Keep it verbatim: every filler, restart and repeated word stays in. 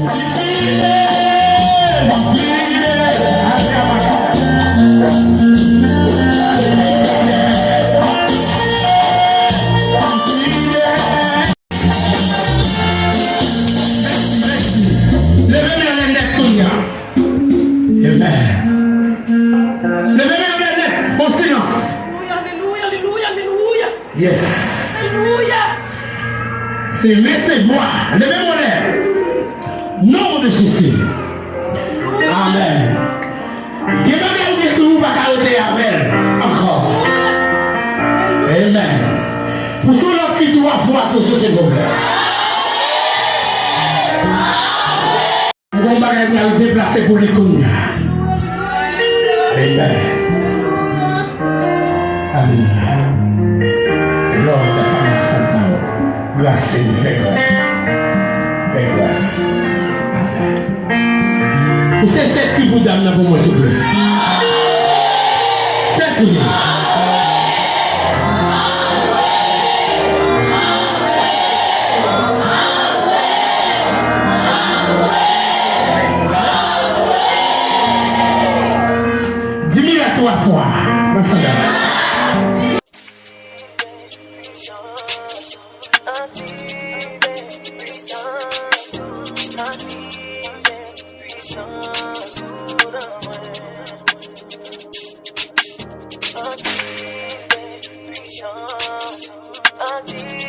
Leve men w anlè nèt kounye a. Amen. Leve men w anlè nèt. Bon silans. Alelouya, alelouya, alelouya, alelouya. Yes. Alelouya. Se resevwa. Leve men w anlè. Non de Jezi. Amen. Gen bagay ou gen sou ou, ou pa ka rete avè l ankò. Amen. Pou sou lòt ki twa fwa toujou se bon. Gon bagay pral deplase pou li kounye a. Amen. Alelouya. Lòd a Satan. Gras, Senyè, fè gras. Fè gras. Amen. Ou se sèt ki pou dam nan pou mwen, souple. Sèt ki. Di m la twa fwa. Nan sandal. Aktive, pwisans ou, aktive, pwisans ou nan mwen. Aktive, pwisans ou, aktive.